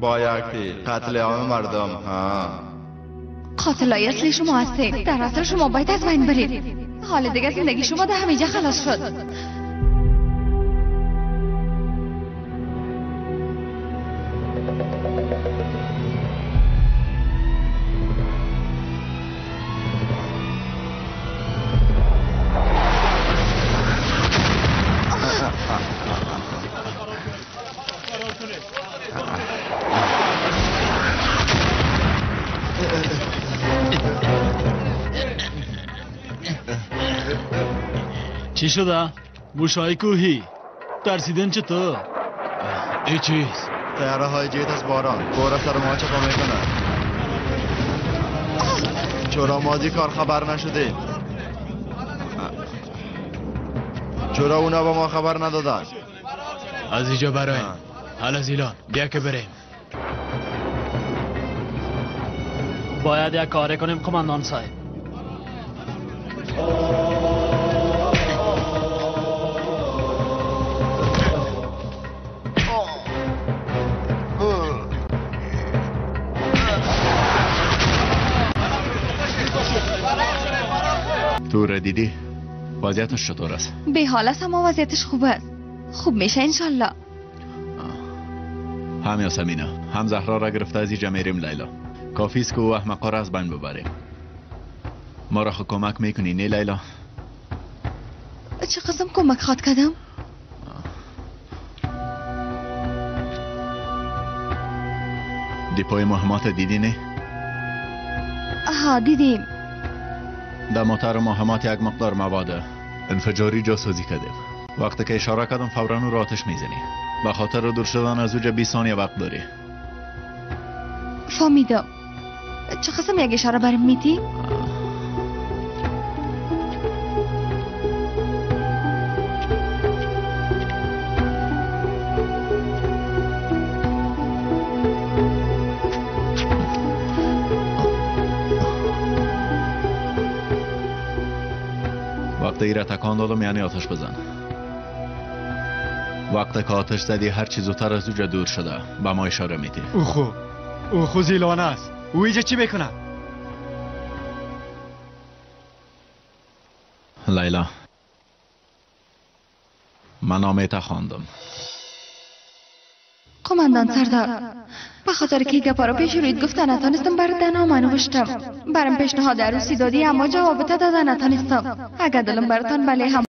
با یک تیر قتل عام مردم. ها، قاتلای اصلی شما هستید. در اصل شما باید از بین برید. حال دیگه زندگی شما در همینجا خلاص شد. چی شده؟ موشای کوهی ترسیدن چطور؟ ای چیز تیاره های جیت از باران بورا سر ما چپا میکنه. چرا ما از کار خبر نشدیم؟ چرا اونا به ما خبر ندادن؟ از اینجا برایم. حالا زیلان بیا که بریم. باید یک کاری کنیم قماندان صاحب. تو را دیدی؟ وضعیتش چطور است؟ به حال است اما وضعیتش خوب است. خوب میشه انشالله. هم یاسمینه هم زهرا را گرفته از اینجا میریم لیلا. کافی است که او احمقا را از بین ببریم. ما را خو کمک میکنی نه لیلا؟ چه قسم کمک خواد کردم؟ دیپوی مهمات دیدی نه؟ آها دیدیم. در موتر مهمات یک مقدار مواد انفجاری جاسازی کردیم. وقتی که اشاره کردم فورا او را آتش میزنی. به خاطر دور شدن از اوجا 20 ثانیه وقت داری. فهمیدم. چه قسم یک اشاره برم میدی؟ وقتی ایره تکان دادم یعنی آتش بزن. وقتی که آتش زدی هر چیز زودتر از اوجا دور شده به ما اشاره میدی. او خو زیلانه است. او اینجا چی میکنه؟ لیلا، من نامه خواندم. قماندان سردار، به خاطر که گپا را پیش رویت گفته نتانستم برات نامه نوشتم. برم پیشنهاد عروسی دادی اما جواب داده نتانستم. اگر دلم براتان بله هم